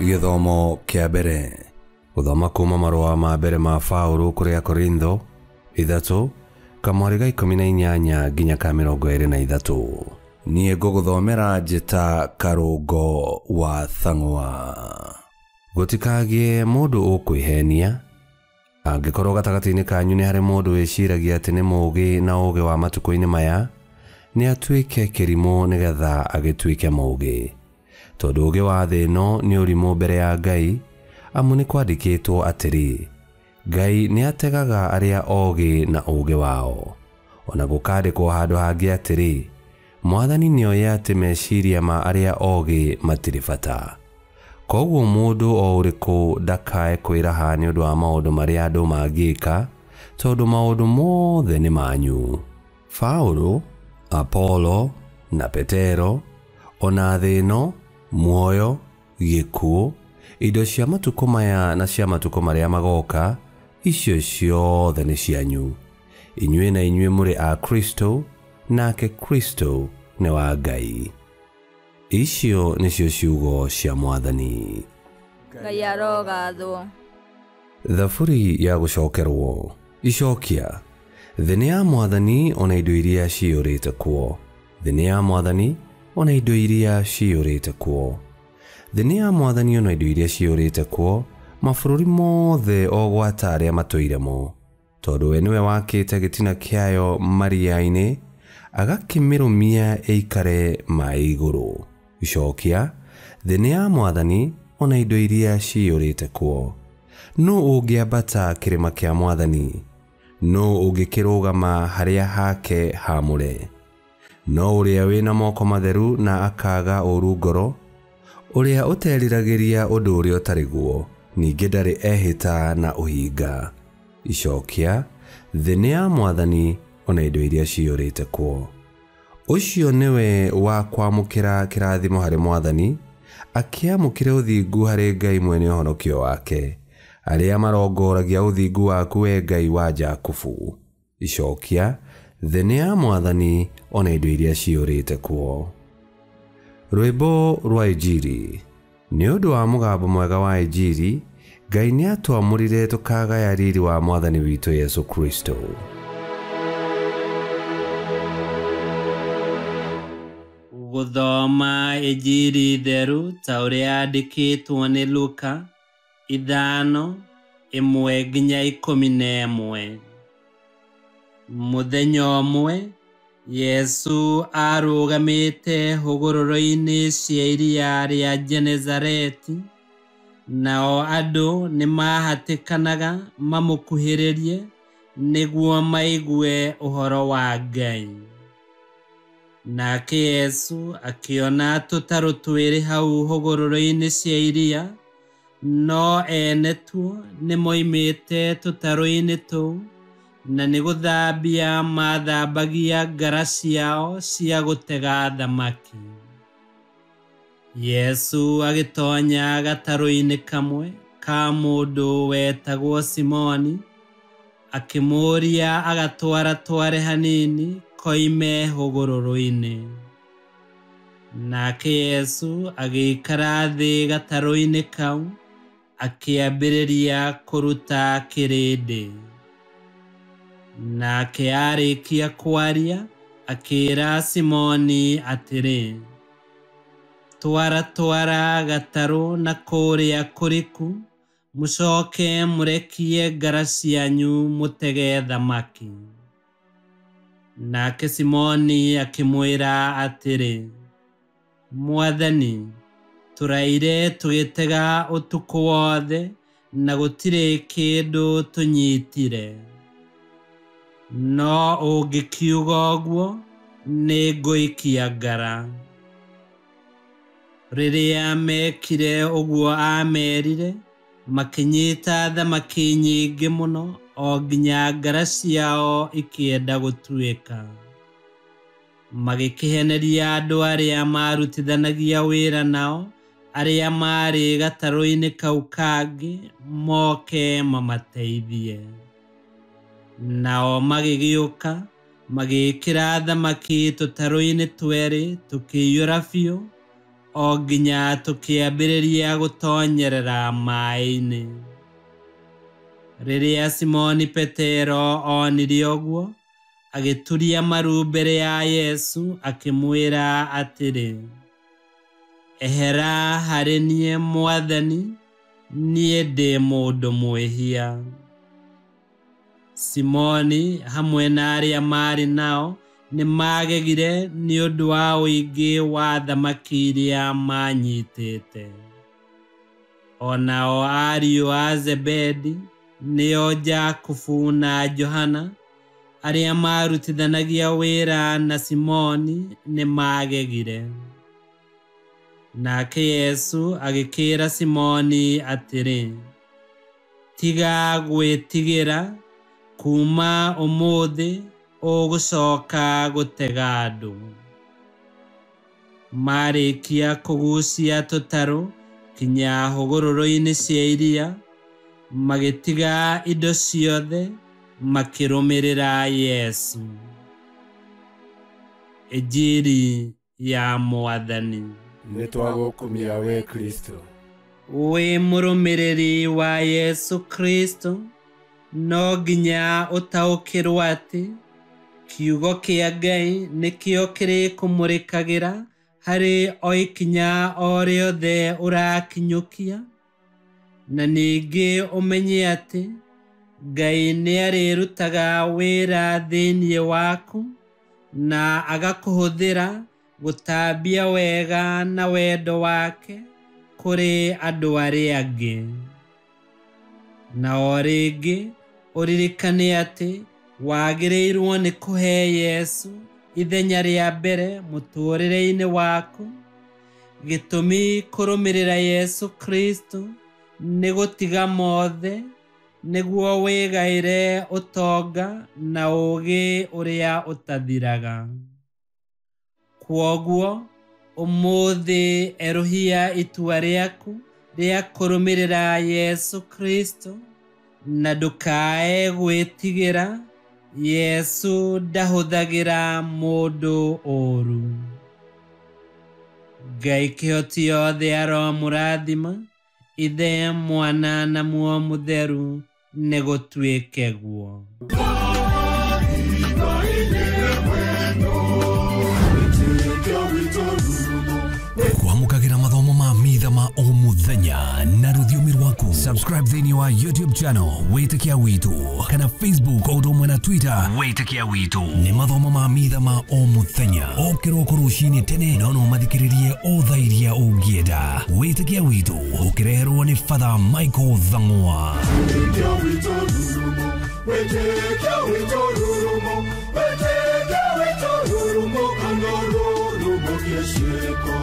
Gĩthomo kĩa mbere. Gũthoma kuma marũa ma mbere ma Paũlũ kũrĩ Akorintho 3 kamwari ga 18 nginya ka 23. Niĩ ngũgũthomera njĩta Karũngo wa Thang'wa. Gũtikagĩe mũndũ ũkwĩhenia. Angĩkorwo gatagatĩ-inĩ kanyu nĩ harĩ mũndũ wĩciragia atĩ nĩ mũũgĩ na ũũgĩ wa matukũ-inĩ maya, nĩ atuĩke kĩrimũ nĩgetha agĩtuĩke mũũgĩ. Tondũ ũũgĩ wa thĩ ĩno nĩ ũrimũ mbere ya Ngai, amu nĩ kwandĩkĩtwo atĩrĩ, Ngai nĩ ategaga arĩa ogĩ na ũũgĩ wao. Ona gũkandĩkwo handũ hangĩ atĩrĩ, Mwathani nĩoĩ atĩ meciria ma arĩa ogĩ matirĩ bata. Koguo mũndũ o ũrĩkũ ndakae kwĩraha nĩ ũndũ wa maũndũ marĩa andũ mangĩka, tondũ maũndũ mothe nĩ manyu. Paũlũ, Apolo na Petero, ona thĩ ĩno, muoyo, gĩkuũ, indo cia matukũ maya na cia matukũ marĩa magoka, icio ciothe nĩ cianyu. Inyuĩ na inyuĩ mũrĩ a Kristo, nake Kristo nĩ wa Ngai. Icio nĩcio ciugo cia Mwathani. Ngai arogathwo. Thaburi ya gũcokerwo. Icokia. Thĩ nĩ ya Mwathani ona indo iria ciyũrĩte kuo. Thĩ nĩ ya Mwathani ona indo iria ciyũrĩte kuo. Thĩ nĩ ya Mwathani ona indo iria ciyũrĩte kuo, mabũrũri mothe o gwata arĩa matũire mo. Tondũ we nĩwe wakĩte gĩtina kĩayo maria-inĩ, agakĩmĩrũmia ĩikare maĩ igũrũ. Icokia. Thĩ nĩ ya Mwathani ona indo iria ciyũrĩte kuo. Nũ ũngĩambata kĩrĩma kĩa Mwathani? Nũ ũngĩkĩrũgama harĩa hake haamũre? No ũrĩa wĩna moko matheru na akaga ũũru ngoro, ũrĩa ũteriragĩria ũndũ ũrĩa ũtarĩ guo, ningĩ ndarĩ ehĩta na ũhinga. Icokia. Thĩ nĩ ya Mwathani ona indo iria ciyũrĩte kuo. Ũcio nĩwe wa kwamũkĩra kĩrathimo harĩ Mwathani, akĩamũkĩre ũthingu harĩ Ngai mwene ũhonokio wake, arĩa marongoragia ũthingu waku we Ngai wa Jakubu. Icokia. Thĩ nĩ ya Mwathani ona indo iria ciyũrĩte kuo. Rwĩmbo rwa Injiri. Nĩ ũndũ wa mũgambo mwega wa Injiri, Ngai nĩatwamũrire tũkagaya riri wa Mwathani witũ Yesu Kristo. Gũthoma Injiri theru ta ũrĩa yandĩkĩtwo nĩ Luka 5 1 nginya 11. Mũthenya ũmwe Yesu arũgamĩte hũgũrũrũ-inĩ cia iria rĩa Genesareti, nao andũ nĩmahatĩkanaga mamũkuhĩrĩrie nĩguo maigue ũhoro wa Ngai. Nake Yesu akĩona tũtarũ twĩrĩ hau hũgũrũrũ-inĩ cia iria, no ene tuo nĩmoimĩte tũtarũ-inĩ tũu, na nĩ gũthambia mathambagia ngara ciao cia gũtega thamaki. Yesu agĩtonya gatarũ-inĩ kamwe ka mũndũ wetagwo Simoni, akĩmũũria agatwaratware hanini koime hũgũrũrũ-inĩ. Nake Yesu agĩikara thĩ gatarũ-inĩ kau, akĩambĩrĩria kũruta kĩrĩndĩ. Nake arĩkia kwaria, akĩĩra Simoni atĩrĩ, Twaratwara gatarũ na kũrĩa kũriku, mũcoke mũrekie ngara cianyu mũtege thamaki. Nake Simoni akĩmwĩra atĩrĩ, Mwathani, tũraire tũgĩtega ũtukũ wothe na gũtirĩ kĩndũ tũnyitire. No ũngĩkiuga ũguo, nĩngũikia ngara. Rĩrĩa mekire ũguo aamerire, makĩnyita thamaki nyingĩ mũno o nginya ngara ciao ikĩenda gũtuĩka. Magĩkĩheneria andũ arĩa maarutithanagia wĩra nao, arĩa maarĩ gatarũ-inĩ kau kangĩ, moke mamateithie. Nao magĩgĩũka, magĩĩkĩra thamaki tũtarũ-inĩ twerĩ tũkĩiyũra biũ, o nginya tũkĩambĩrĩria gũtonyerera maĩ-inĩ. Rĩrĩa Simoni Petero onire ũguo, agĩturia maru mbere ya Yesu akĩmwĩra atĩrĩ, ehera harĩ niĩ Mwathani, niĩ ndĩ mũndũ mwĩhia. Simoni hamwe na arĩa maarĩ nao nĩmagegire nĩ ũndũ wa ũingĩ wa thamaki iria maanyitĩte. O nao ariũ a Zebedi, nĩo Jakubu na Johana, arĩa maarutithanagia wĩra na Simoni, nĩmagegire. Nake Yesu agĩkĩĩra Simoni atĩrĩ, tiga gwĩtigĩra, kuuma ũmũthĩ ũgũcoka gũtega andũ. Marĩkia kũgucia tũtarũ kinya hũgũrũrũ-inĩ cia iria, magĩtiga indo ciothe makĩrũmĩrĩra Yesu. Injiri ya Mwathani. Nĩtwagũkumia we Kristo. Wĩ mũrũmĩrĩri wa Yesu Kristo, no nginya ũtaũkĩrwo atĩ kiugo kĩa Ngai nĩkĩo kĩrĩkũmũrĩkagĩra harĩ o ikinya o rĩothe ũrakinyũkia, na ningĩ ũmenye atĩ Ngai nĩarĩrutaga wĩra thĩinĩ waku na agakũhũthĩra gũtambia wega na wendo wake kũrĩ andũ arĩa angĩ. Na o rĩngĩ ũririkane atĩ wagĩrĩirwo nĩ kũhe Yesu ithenya rĩa mbere mũtũũrĩre-inĩ waku. Gĩtũmi kũrũmĩrĩra Yesu Kristo nĩ gũtiga mothe nĩguo wĩgaĩre ũtonga na ũũgĩ ũrĩa ũtathiraga. Kwoguo ũmũthĩ erũhia itua rĩaku rĩa kũrũmĩrĩra Yesu Kristo na ndũkae gwĩtigĩra. Yesu ndahũthagĩra mũndũ ũũru. Ngai kĩhoti yothe aromũrathima, Ithe, Mwana na Muoyo Mũtheru, nĩgũtuĩke guo. Kwamũkagĩra mathomo ma mitha ma o mũthenya na rũthiomi rwaku. Subscribe thĩinĩ wa YouTube channel Wĩtĩkia Witũ kana Facebook o ũndũ ũmwe na Twitter Wĩtĩkia Witũ. Nĩ mathomo ma mitha ma o mũthenya o kĩroko rũcinĩ tene, no no mathikĩrĩrie o thaa iria ũngĩenda. Wĩtĩkia Witũ ũkĩreherwo nĩ Father Michael Thang'wa. Wĩtĩkia witũ rurumo, wĩtĩkia witũ rurumo, kana rurumo kĩciĩko.